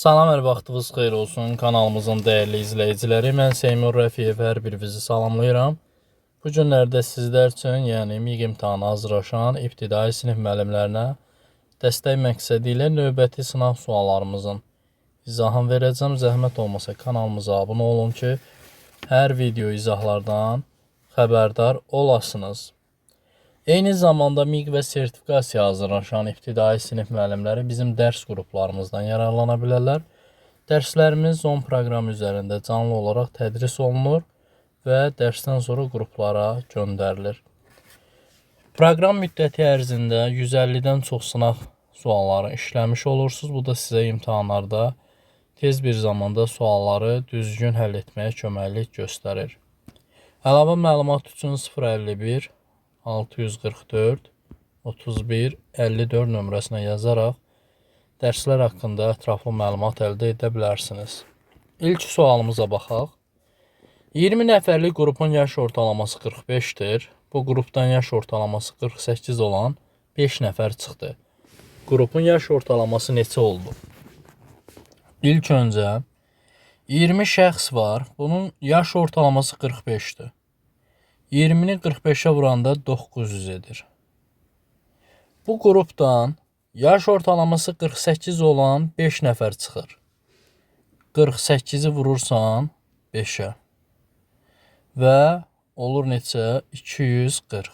Salam, hər vaxtınız xeyir olsun kanalımızın dəyərli izləyiciləri. Mən Seymur Rəfiyev, hər birinizi salamlayıram. Bu günlərdə sizlər üçün, yəni MİQ imtahanına hazırlaşan ibtidai sinif müəllimlərinə dəstək məqsədi ilə növbəti sınaq suallarımızın izahını verəcəm. Zəhmət olmasa kanalımıza abunə olun ki, hər video izahlardan xəbərdar olasınız. Eyni zamanda MİQ və sertifikasiya hazırlaşan ibtidai sinif müəllimləri bizim dərs qruplarımızdan yararlana bilərlər. Dərslərimiz Zoom proqramı üzərində canlı olaraq tədris olunur və dərsdən sonra qruplara göndərilir. Proqram müddəti ərzində 150-dən çox sınaq sualları işləmiş olursunuz. Bu da sizə imtahanlarda tez bir zamanda sualları düzgün həll etməyə köməklik göstərir. Əlavə məlumat üçün 051 644 31 54 nömrəsinə yazaraq dərslər haqqında ətraflı məlumat əldə edə bilərsiniz. İlk sualımıza baxaq. 20 nəfərlik qrupun yaş ortalaması 45-dir. Bu qrupdan yaş ortalaması 48 olan 5 nəfər çıxdı. Qrupun yaş ortalaması neçə oldu? İlk öncə 20 şəxs var. Bunun yaş ortalaması 45-dir. 20-ni 45-ə vuranda 900 edir. Bu qrupdan yaş ortalaması 48 olan 5 nəfər çıxır. 48-i vurursan 5-ə və olur neçə? 240.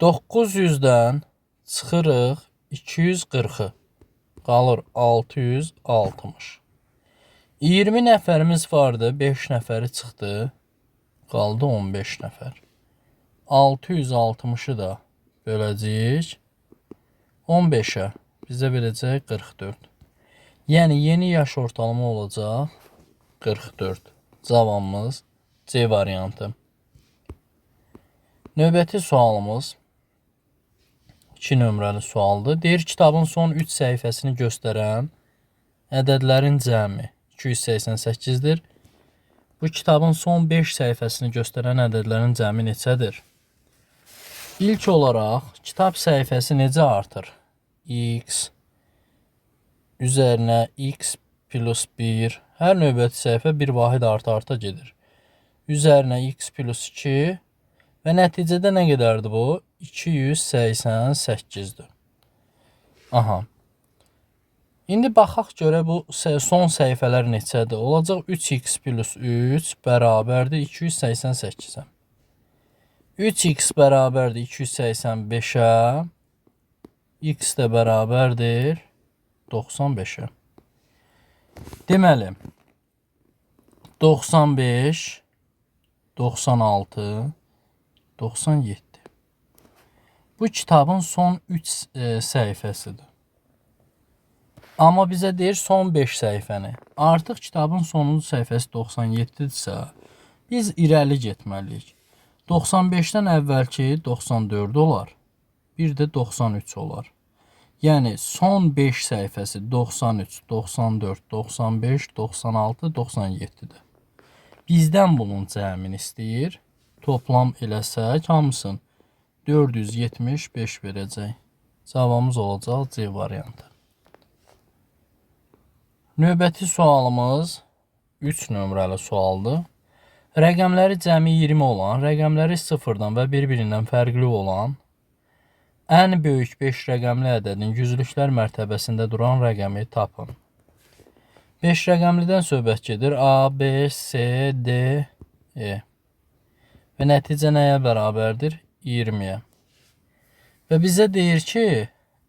900-dən çıxırıq 240-ı. Qalır 660. 20 nəfərimiz vardı, 5 nəfəri çıxdı. Qaldı 15 nəfər. 660-ı da böləcəyik 15-ə. Bizə verəcək 44. Yəni yeni yaş ortalama olacaq 44. Cavabımız C variantı. Növbəti sualımız 2 nömrəli sualdır. Deyir kitabın son 3 səhifəsini göstərən ədədlərin cəmi 288-dir. Bu kitabın son 5 səhifəsini göstərən ədədlərin cəmi neçədir? İlk olaraq kitab səhifəsi necə artır? X üzərinə x plus 1. Hər növbəti səhifə bir vahid arta-arta gedir. Üzərinə x plus 2 və nəticədə nə qədərdir bu? 288-dir. Aha. İndi baxaq görə bu son səhifələr neçədir? Olacaq 3x plus 3 bərabərdir 288-ə. 3x bərabərdir 285-ə. X də bərabərdir 95-ə. Deməli, 95, 96, 97. Bu kitabın son 3 səhifəsidir. Amma bizə deyir son 5 səhifəni. Artıq kitabın sonuncu səhifəsi 97-dirsə, biz irəli getməliyik. 95-dən əvvəlki 94 olar. Bir də 93 olar. Yəni son 5 səhifəsi 93, 94, 95, 96, 97-dir. Bizdən bunun cəmini istəyir. Toplam eləsək hamısını 475 verəcək. Cavabımız olacaq C variantı. Növbəti sualımız 3 nömrəli sualdır. Rəqəmləri cəmi 20 olan, rəqəmləri sıfırdan və bir-birindən fərqli olan ən böyük 5 rəqəmli ədədin yüzlüklər mərtəbəsində duran rəqəmi tapın. 5 rəqəmlidən söhbət gedir. A, B, C, D, E. Və nəticə nəyə bərabərdir? 20-yə. Və bizə deyir ki,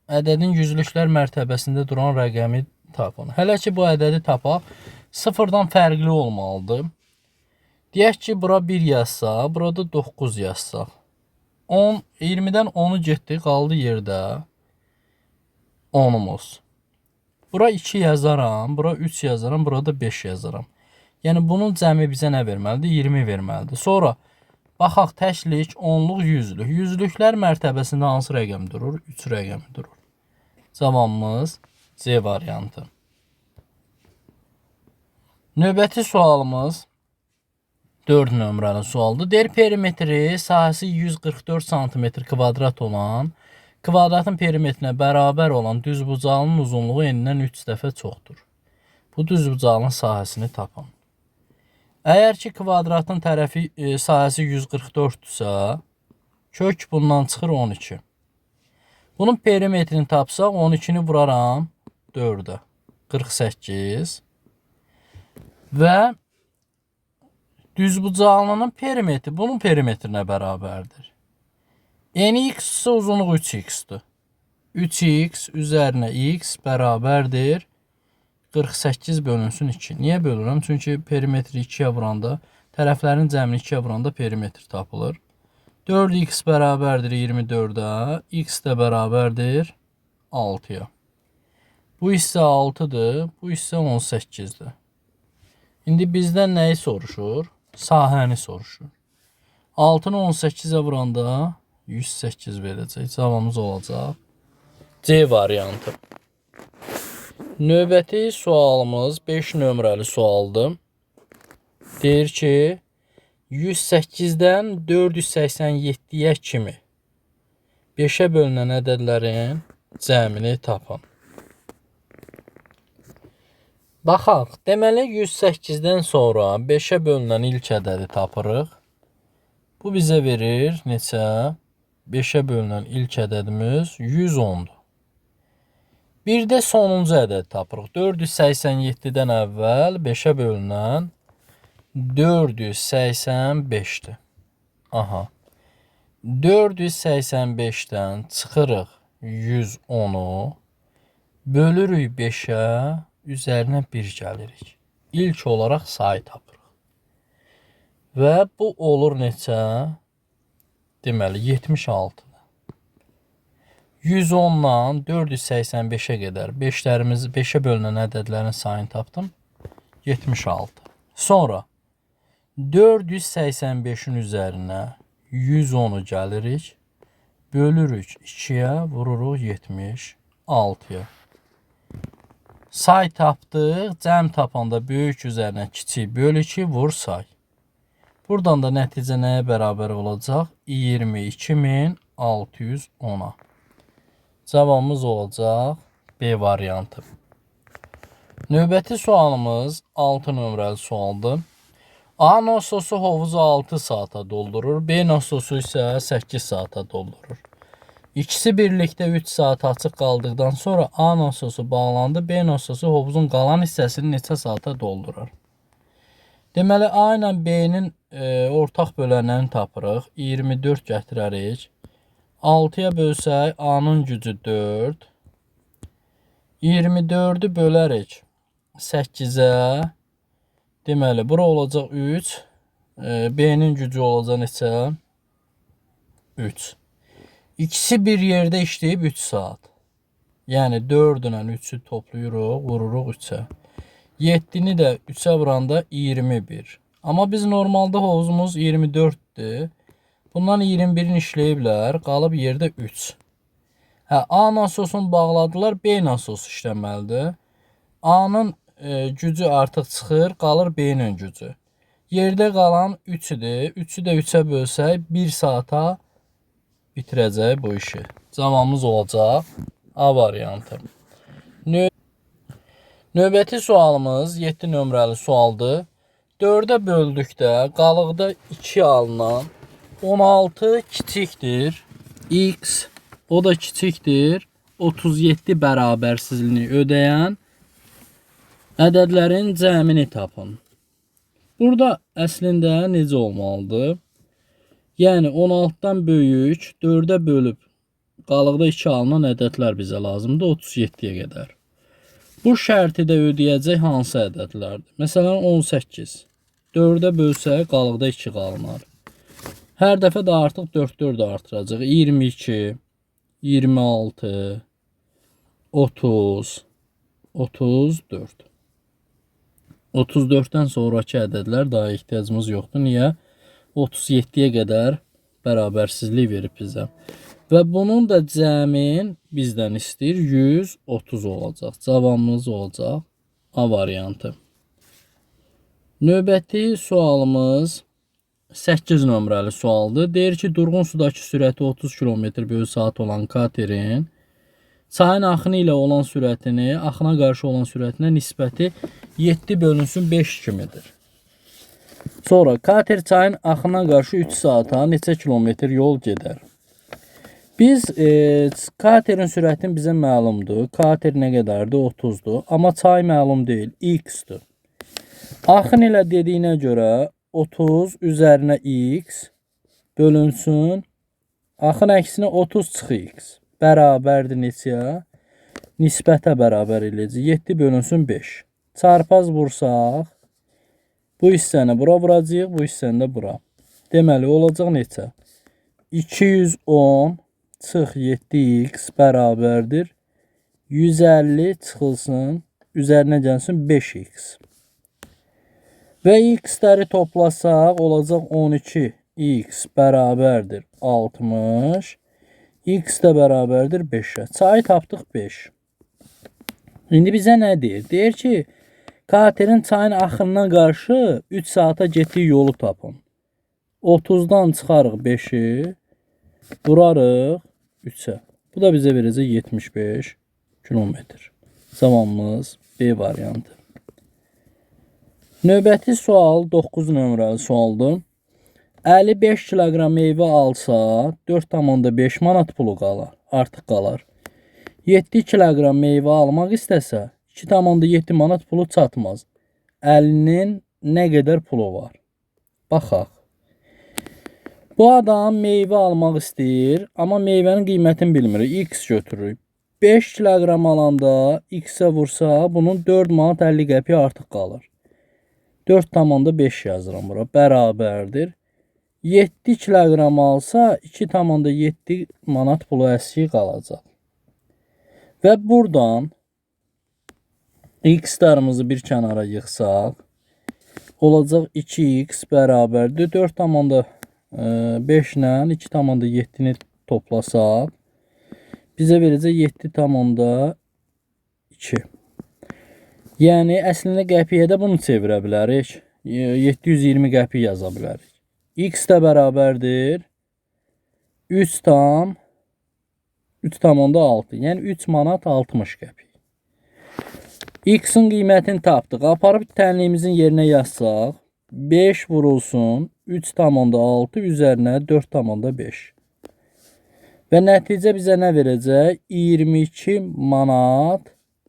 ədədin yüzlüklər mərtəbəsində duran rəqəmi tapın. Hələ ki, bu ədədi tapaq, sıfırdan fərqli olmalıdır. Deyək ki, bura 1 yazsaq, burada 9 yazsaq. 10, 20-dən 10-u getdi, qaldı yerdə 10-umuz. Bura 2 yazaram, bura 3 yazaram, burada 5 yazaram. Yəni bunun cəmi bizə nə verməlidir? 20 verməlidir. Sonra baxaq təklik, onluq, yüzlük. Yüzlüklər mərtəbəsində hansı rəqəm durur? 3 rəqəmi durur. Cavabımız C variantı. Növbəti sualımız 4 nömrəli sualdır. Deyir perimetri sahəsi 144 sm kvadrat olan Kvadratın perimetrinə bərabər olan düzbucaqlının uzunluğu enindən 3 dəfə çoxdur. Bu düzbucaqlının sahəsini tapın. Əgər ki, kvadratın tərəfi sahəsi 144-dürsə, kök bundan çıxır 12. Bunun perimetrini tapsaq, 12-ni vuraram 4-ə. 48. Və düzbucaqlının perimetri bunun perimetrinə bərabərdir. Eni x isə uzunluğu 3x-dir. 3x üzərinə x bərabərdir 48 bölünsün 2. Niyə bölürəm? Çünki perimetri 2-yə vuranda, tərəflərin cəmini 2-yə vuranda perimetr tapılır. 4x bərabərdir 24-ə, x də bərabərdir 6-ya. Bu hissə 6-dır, bu hissə 18-dir. İndi bizdən nəyi soruşur? Sahəni soruşur. 6-nı 18-ə vuranda 108 verəcək. Cavabımız olacaq C variantı. Növbəti sualımız 5 nömrəli sualdır. Deyir ki, 108-dən 487-yə kimi 5-ə bölünən ədədlərin cəmini tapın. Baxaq, deməli 108-dən sonra 5-ə bölünən ilk ədədi tapırıq. Bu bizə verir neçə? 5-ə bölünən ilk ədədimiz 110-dur. Bir də sonuncu ədəd tapırıq. 487-dən əvvəl 5-ə bölünən 485-dir. Aha. 485-dən çıxırıq 110-u, bölürük 5-ə, üzərinə 1 gəlirik. İlk olaraq sayı tapırıq. Və bu olur neçə? Deməli 76-dır. 110-dan 485-ə qədər 5-lərimiz 5-ə bölünən ədədlərin sayını tapdım. 76. Sonra 485-in üzərinə 110-u gəlirik. Bölürük 2-yə, vururuq 76-ya. Say tapdıq. Cəm tapanda böyük üzərinə kiçik böl 2 vur say. Buradan da nəticə nəyə bərabər olacaq? 22.610-a. Cavabımız olacaq B variantı. Növbəti sualımız 6 nömrəli sualdır. A nasosu hovuzu 6 saata doldurur. B nasosu isə 8 saata doldurur. İkisi birlikdə 3 saat açıq qaldıqdan sonra A nasosu bağlandı. B nasosu hovuzun qalan hissəsini neçə saata doldurur? Deməli A ilə B-nin ortaq bölənlərini tapırıq. 24 gətirərik. 6-ya bölsək A-nın gücü 4. 24-ü bölərik 8-ə. Deməli, bura olacaq 3. B-nin gücü olacaq neçə? 3. İkisi bir yerdə işləyib 3 saat. Yəni 4 ilə 3-ü toplayırıq, vururuq 3-ə. 7-ni də 3-ə vuranda 21. Amma biz normalda hovuzumuz 24-dür. Bundan 21-ni işləyiblər, qalıb yerdə 3. Hə, A nasosunu bağladılar, B nasosu işləməlidir. A-nın gücü artıq çıxır, qalır B-nin gücü. Yerdə qalan 3-dür. 3-ü də 3-ə bölsək 1 saata bitirəcək bu işi. Cavabımız olacaq A variantı. Növbəti sualımız 7 nömrəli sualdır. 4-ə böldükdə qalıqda 2 alınan 16 kiçikdir. X o da kiçikdir. 37 bərabərsizliyini ödəyən ədədlərin cəmini tapın. Burada əslində necə olmalıdır? Yəni 16-dan böyük 4-ə bölüb qalıqda 2 alınan ədədlər bizə lazımdır 37-yə qədər. Bu şərti də ödəyəcək hansı ədədlərdir? Məsələn 18. 4-ə bölsək qalıqda 2 qalınar. Hər dəfə də artıq 4-4 artıracaq. 22, 26, 30, 34. 34-dən sonrakı ədədlər daha ehtiyacımız yoxdur. Niyə? 37-yə qədər bərabərsizlik verib bizə. Və bunun da cəmin bizdən istəyir 130 olacaq. Cavabımız olacaq A variantı. Növbəti sualımız 8 nömrəli sualdır. Deyir ki, durğun sudakı sürəti 30 km/saat olan katerin çayın axını ilə olan sürətini, axına qarşı olan sürətinə nisbəti 7 bölünsün 5 kimidir. Sonra kater çayın axına qarşı 3 saata neçə kilometr yol gedər? Biz katerin sürəti bizə məlumdur. Kater nə qədərdir? 30-dur. Amma çay məlum deyil. X-dir. Axın ilə dediyinə görə 30 üzərinə x bölünsün. Axın əksinə 30 çıx x. Bərabərdir neçəyə? Nisbətə bərabər eləyəcək. 7 bölünsün 5. Çarpaz vursaq, bu hissəni bura vuracağıq, bu hissəni də bura. Deməli, olacaq neçə? 210 çıx 7x bərabərdir. 150 çıxılsın, üzərinə gəlsin 5x. Və x-ləri toplasaq, olacaq 12x bərabərdir 60. X də bərabərdir 5-ə. Çayı tapdıq 5. İndi bizə nə deyir? Deyir ki, katerin çayın axınına qarşı 3 saata getdiyi yolu tapın. 30-dan çıxarıq 5-i, vurarıq 3-ə. Bu da bizə verəcək 75 kilometr. Cavabımız B variantı. Növbəti sual 9 nömrəli sualdır. 55 kiloqram meyvə alsa 4,5 manat pulu qalar, artıq qalar. 7 kiloqram meyvə almaq istəsə 2,7 manat pulu çatmaz. 50-nin nə qədər pulu var? Baxaq. Bu adam meyvə almaq istəyir, amma meyvənin qiymətini bilmir. X götürür. 5 kiloqram alanda X-ə vursa, bunun 4 manat 50 qəpik artıq qalır. 4,5 yazıram bura. Bərabərdir. 7 kiloqram alsa 2,7 manat pulu əksik qalacaq. Və buradan x-larımızı bir kənara yığsaq, olacaq 2x bərabərdir. 4,5 ilə 2,7-ni toplasaq, bizə verəcək 7,2. Yəni, əslində qəpiyə də bunu çevirə bilərik. 720 qəpik yaza bilərik. X də bərabərdir 3,6. Yəni 3 manat 60 qəpik. X-in qiymətini tapdıq. Aparıb tənliyimizin yerinə yazsaq, 5 vurulsun 3,6 üzərinə 4,5. Və nəticə bizə nə verəcək? 22 manat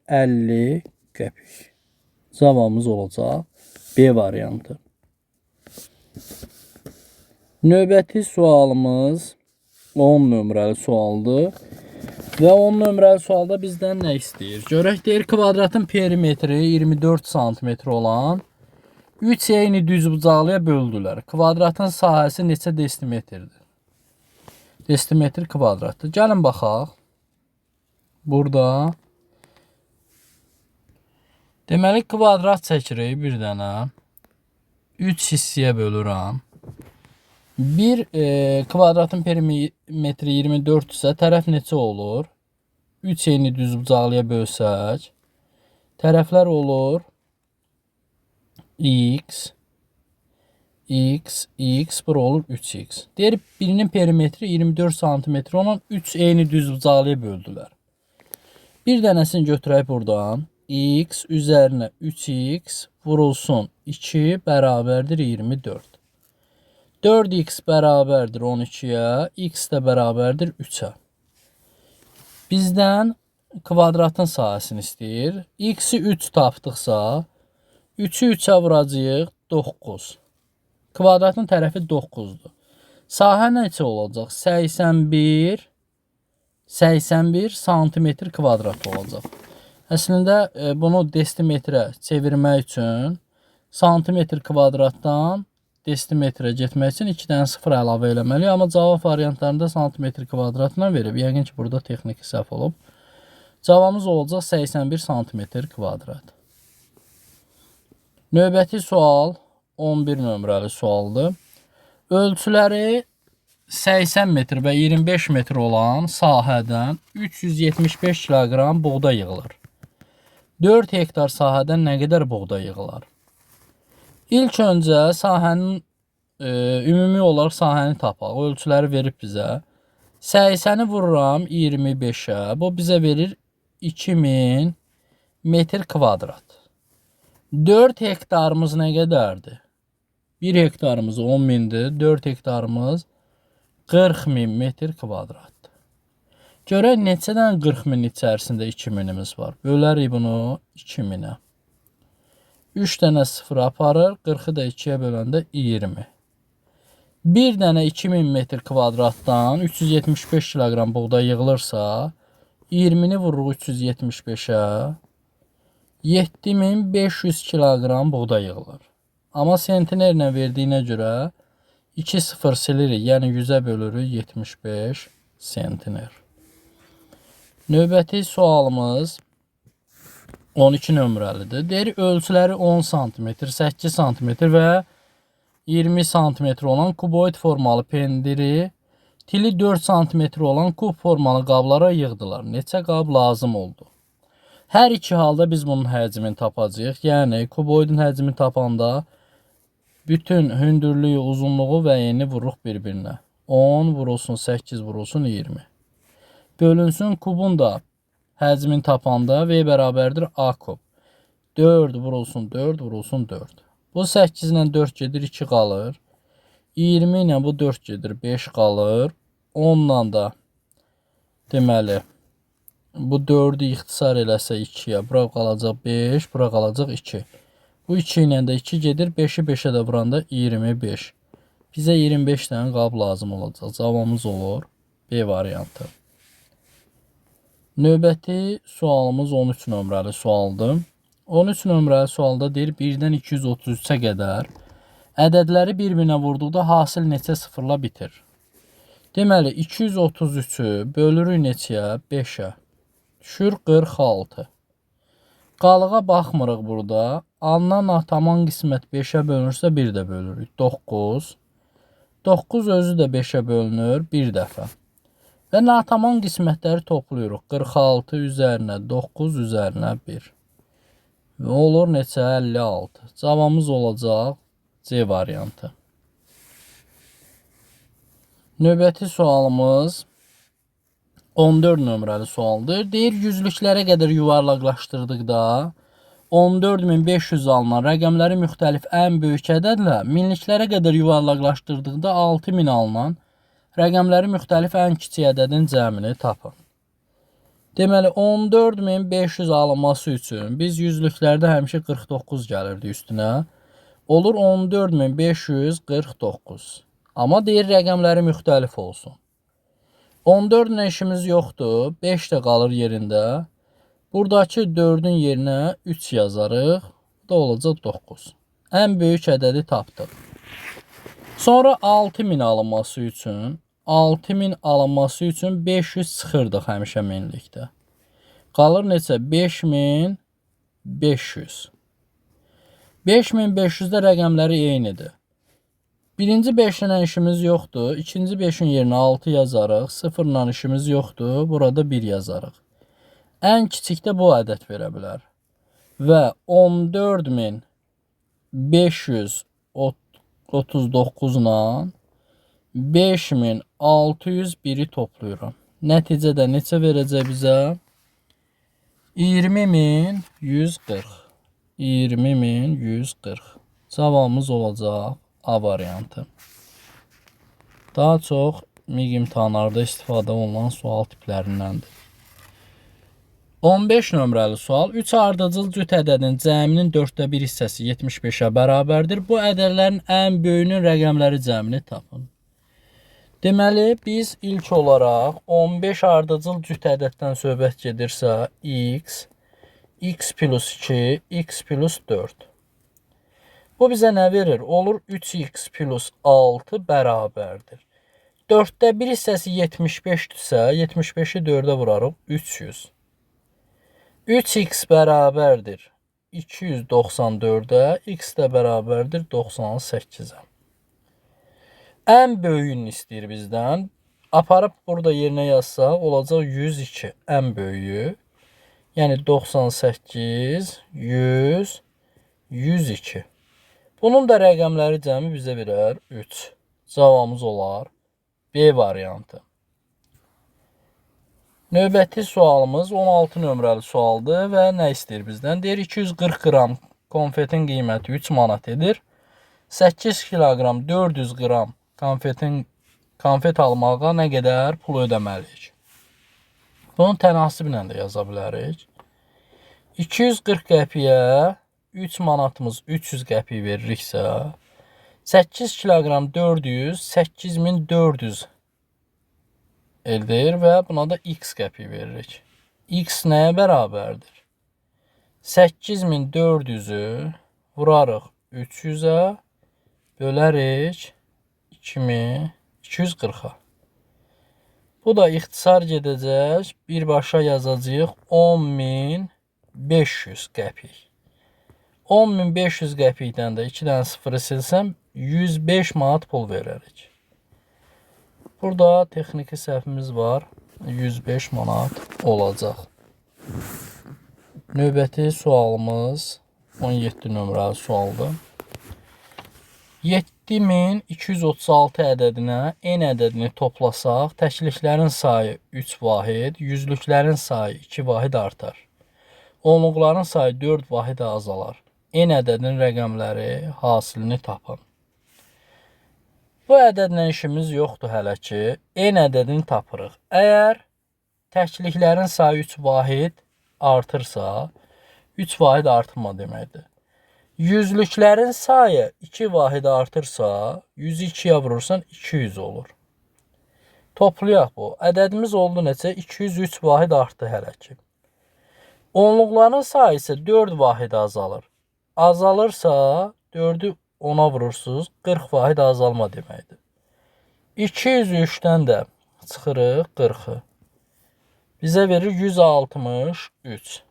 50 qəpik. Cavabımız olacaq B variantı. Növbəti sualımız 10 nömrəli sualdır. Və 10 nömrəli sualda bizdən nə istəyir? Görək, deyir kvadratın perimetri 24 sm olan 3 eyni düzbucaqlıya böldülər. Kvadratın sahəsi neçə desimetrdir? Desimetr kvadratdır. Gəlin baxaq. Burada deməli kvadrat çəkirik bir dənə. 3 hissəyə bölürəm. Bir kvadratın perimetri 24 isə tərəf neçə olur? 3 eyni düzbucaqlıya bölsək, tərəflər olur x, x, x, bura olur 3x. Deyir, birinin perimetri 24 sm olan 3 eyni düzbucaqlıya böldülər. Bir dənəsini götürək buradan. X üzərinə 3x vurulsun 2 bərabərdir 24. 4x bərabərdir 12-yə, x də bərabərdir 3-ə. Bizdən kvadratın sahəsini istəyir. X-i 3 tapdıqsa, 3-ü 3-ə vuracağıq 9. Kvadratın tərəfi 9-dur. Sahə neçə olacaq? 81 santimetr kvadrat olacaq. Əslində bunu desimetrə çevirmək üçün santimetr kvadratdan desimetrə getmək üçün 2 dənə sıfır əlavə eləməliyik. Amma cavab variantlarında santimetr kvadratla verib. Yəqin ki, burada texniki səhv olub. Cavabımız olacaq 81 santimetr kvadrat. Növbəti sual 11 nömrəli sualdır. Ölçüləri 80 metr və 25 metr olan sahədən 375 kiloqram buğda yığılır. 4 hektar sahədən nə qədər buğda yığılar? İlk öncə sahənin ümumi olaraq sahəni tapaq. Ölçüləri verib bizə. 80-i vururam 25-ə. Bu bizə verir 2000 metr kvadrat. 4 hektarımız nə qədərdir? 1 hektarımız 10.000-dir. 4 hektarımız 40.000 metr kvadratdır. Görək neçədən 40.000 içərisində 2000-imiz var. Bölərik bunu 2000-ə. 3 dənə 0 aparır. 40-ı da 2-yə böləndə 20. Bir dənə 2000 metr kvadratdan 375 kiloqram buğday yığılırsa, 20-ni vururuq 375-ə, 7500 kiloqram buğday yığılır. Amma sentnerlə verdiyinə görə 2 0 silirik, yəni 100-ə bölürük 75 sentner. Növbəti sualımız 12 nömrəlidir. Deyir, ölçüləri 10 sm, 8 sm və 20 sm olan kuboid formalı pendiri tili 4 sm olan kub formalı qablara yığdılar. Neçə qab lazım oldu? Hər iki halda biz bunun həcmini tapacağıq. Yəni, kuboidin həcmini tapanda bütün hündürlüyü, uzunluğu və eni vururuq bir-birinə. 10 vurulsun 8 vurulsun 20. Bölünsün kubun da həcmini tapanda V bərabərdir A kub. 4 vurulsun 4 vurulsun 4. Bu 8 ilə 4 gedir, 2 qalır. 20 ilə bu 4 gedir, 5 qalır. 10 ilə da deməli bu 4-ü ixtisar eləsə 2-yə, bura qalacaq 5, bura qalacaq 2. Bu 2 ilə də 2 gedir, 5-i 5-ə də vuranda 25. Bizə 25 dənə qab lazım olacaq. Cavabımız olur B variantı. Növbəti sualımız 13 nömrəli sualdır. 13 nömrəli sualda deyir 1-dən 233-ə qədər ədədləri bir-birinə vurduqda hasil neçə sıfırla bitir? Deməli 233-ü bölürük neçəyə? 5-ə. Düşür 46. Qalığa baxmırıq burada. Alınan tamam qismət 5-ə bölünürsə 1 də bölürük. 9. 9 özü də 5-ə bölünür bir dəfə. Və natamam qismətləri toplayırıq. 46 üzərinə 9 üzərinə 1. Və olur neçə? 56. Cavabımız olacaq C variantı. Növbəti sualımız 14 nömrəli sualdır. Deyir, yüzlüklərə qədər yuvarlaqlaşdırdıqda 14.500 alınan rəqəmləri müxtəlif ən böyük ədədlə minliklərə qədər yuvarlaqlaşdırdıqda 6.000 alınan rəqəmləri müxtəlif ən kiçik ədədin cəmini tapın. Deməli, 14.500 alınması üçün biz yüzlüklərdə həmişə 49 gəlirdi üstünə. Olur 14.549. Amma deyir, rəqəmləri müxtəlif olsun. 14 ilə işimiz yoxdur. 5 də qalır yerində. Buradakı 4-ün yerinə 3 yazarıq. Bu da olacaq 9. Ən böyük ədədi tapdıq. Sonra 6000 alınması üçün 6000 alınması üçün 500 çıxırdıq həmişə minlikdə. Qalır neçə? 5500. 5500-də rəqəmləri eynidir. Birinci 5 ilə işimiz yoxdur. İkinci 5-in yerinə 6 yazarıq. 0 ilə işimiz yoxdur. Burada 1 yazarıq. Ən kiçikdə bu ədəd verə bilər. Və 14.539 ilə 5601-i toplayıram. Nəticədə neçə verəcək bizə? 20.140. 20.140. Cavabımız olacaq A variantı. Daha çox MİQ imtahanlarda istifadə olunan sual tiplərindəndir. 15 nömrəli sual. 3 ardıcıl cüt ədədin cəminin 4də 1 hissəsi 75-ə bərabərdir. Bu ədədlərin ən böyüyünün rəqəmləri cəmini tapın. Deməli, biz ilk olaraq 15 ardıcıl cüt ədəddən söhbət gedirsə, x, x plus 2, x plus 4. Bu bizə nə verir? Olur 3x plus 6 bərabərdir. 4də 1 hissəsi 75-dirsə, 75-i 4-ə vurarıq 300. 3x bərabərdir 294-ə, x də bərabərdir 98-ə. Ən böyüyünü istəyir bizdən. Aparıb burada yerinə yazsaq, olacaq 102 ən böyüyü. Yəni 98, 100, 102. Bunun da rəqəmləri cəmi bizə verər 3. Cavabımız olar B variantı. Növbəti sualımız 16 nömrəli sualdır və nə istəyir bizdən? Deyir 240 qram konfetin qiyməti 3 manat edir. 8 kiloqram 400 qram konfet almağa nə qədər pul ödəməliyik? Bunu tənasiblə də yaza bilərik. 240 qəpiyə 3 manatımız 300 qəpik veririksə, 8 kiloqram 400, 8400 eldir və buna da x qəpik veririk. X nəyə bərabərdir? 8400-ü vurarıq 300-ə, bölərik 2240-a. Bu da ixtisar gedəcək. Birbaşa yazacağıq 10.500 qəpik. 10.500 qəpikdən də 2 dənə sıfırı silsəm 105 manat pul verərik. Burada texniki səhvimiz var. 105 manat olacaq. Növbəti sualımız 17 nömrəli sualdır. 7236 ədədinə n ədədini toplasaq, təkliklərin sayı 3 vahid, yüzlüklərin sayı 2 vahid artar. Onluqların sayı 4 vahid azalar. N ədədinin rəqəmləri hasilini tapın. Bu ədədlə işimiz yoxdur hələ ki. N ədədini tapırıq. Əgər təkliklərin sayı 3 vahid artırsa, 3 vahid artırma deməkdir. Yüzlüklərin sayı 2 vahid artırsa, 100-ü 2-yə vurursan 200 olur. Toplayaq bu. Ədədimiz oldu neçə? 203 vahid artdı hələ ki. Onluqların sayı isə 4 vahid azalır. Azalırsa 4-ü 10-a vurursunuz, 40 vahid azalma deməkdir. 203-dən də çıxırıq 40-ı. Bizə verir 163.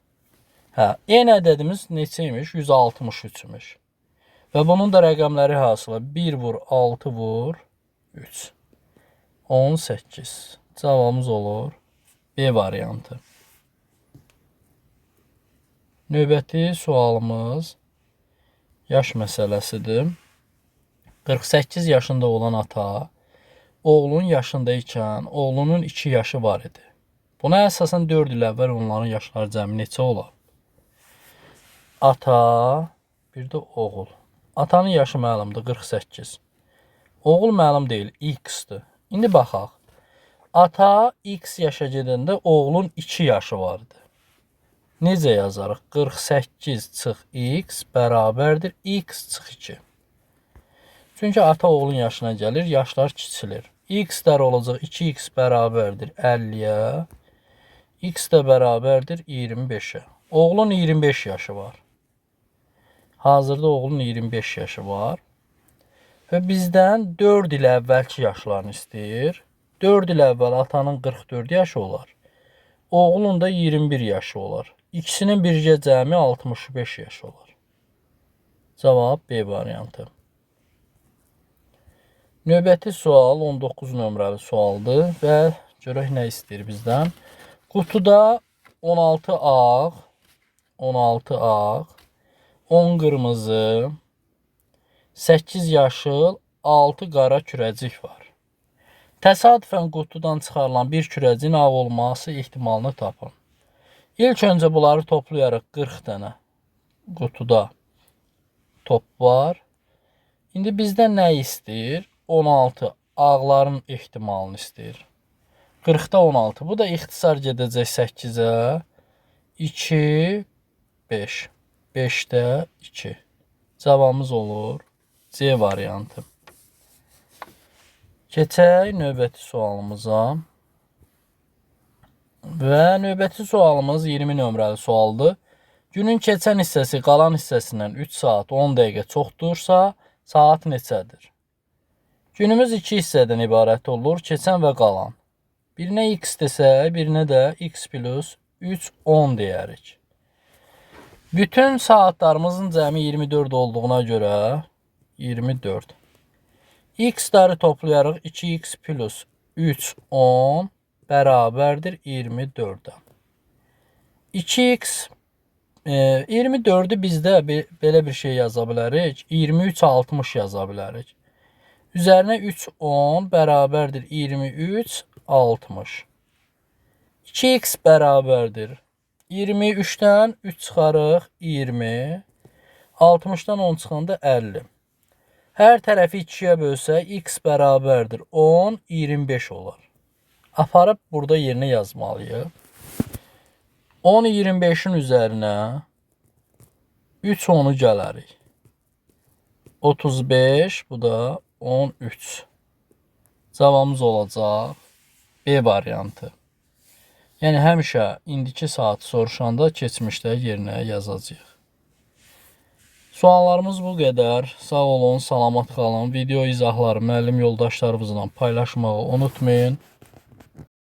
Hə, N ədədimiz neçə imiş? 163 imiş. Və bunun da rəqəmləri hasılı 1 vur 6 vur 3. 18. Cavabımız olur B variantı. Növbəti sualımız yaş məsələsidir. 48 yaşında olan ata oğlunun yaşında ikən oğlunun 2 yaşı var idi. Buna əsasən 4 il əvvəl onların yaşları cəmi neçə olar? Ata, bir də oğul. Atanın yaşı məlumdur, 48. Oğul məlum deyil, x-dir. İndi baxaq. Ata x yaşa gedəndə oğlun 2 yaşı vardı. Necə yazarıq? 48 çıx x bərabərdir x çıx 2. Çünki ata oğlun yaşına gəlir, yaşlar kiçilir. X-lər olacaq 2x bərabərdir 50-yə. X də bərabərdir 25-ə. Oğlun 25 yaşı var. Hazırda oğlun 25 yaşı var. Və bizdən 4 il əvvəlki yaşlarını istəyir. 4 il əvvəl atanın 44 yaşı olar. Oğlun da 21 yaşı olar. İkisinin bircə cəmi 65 yaşı olar. Cavab B variantı. Növbəti sual 19 nömrəli sualdır və görək nə istəyir bizdən. Qutuda 16 ağ, 16 ağ, 10 qırmızı, 8 yaşıl, 6 qara kürəcik var. Təsadüfən qutudan çıxarılan bir kürəciyin ağ olması ehtimalını tapın. İlk öncə bunları toplayarıq, 40 dənə qutuda top var. İndi bizdən nə istəyir? 16 ağların ehtimalını istəyir. 40-da 16. Bu da ixtisar gedəcək 8-ə. 2, 5. 5-də 2. Cavabımız olur C variantı. Keçək növbəti sualımıza. Və növbəti sualımız 20 nömrəli sualdır. Günün keçən hissəsi qalan hissəsindən 3 saat 10 dəqiqə çoxdursa, saat neçədir? Günümüz iki hissədən ibarət olur, keçən və qalan. Birinə x desək, birinə də x plus 3, 10 deyərik. Bütün saatlarımızın cəmi 24 olduğuna görə 24. X-ləri toplayarıq, 2x plus 3, 10 bərabərdir 24-ə. 2x 24-ü bizdə belə bir şey yaza bilərik. 23 60 yaza bilərik. Üzərinə 3 10 bərabərdir 23 60. 2x bərabərdir. 23-dən 3 çıxarıq 20. 60-dan 10 çıxanda 50. Hər tərəfi 2-yə bölsək x bərabərdir 10, 25 olar. Aparıb burada yerinə yazmalıyıq. 10, 25-in üzərinə 3 10-u gələrik. 35, bu da 13. Cavabımız olacaq B variantı. Yəni həmişə indiki saat soruşanda keçmişdə yerinə yazacağıq. Suallarımız bu qədər. Sağ olun, salamat qalın. Video izahları müəllim yoldaşlarınızla paylaşmağı unutmayın.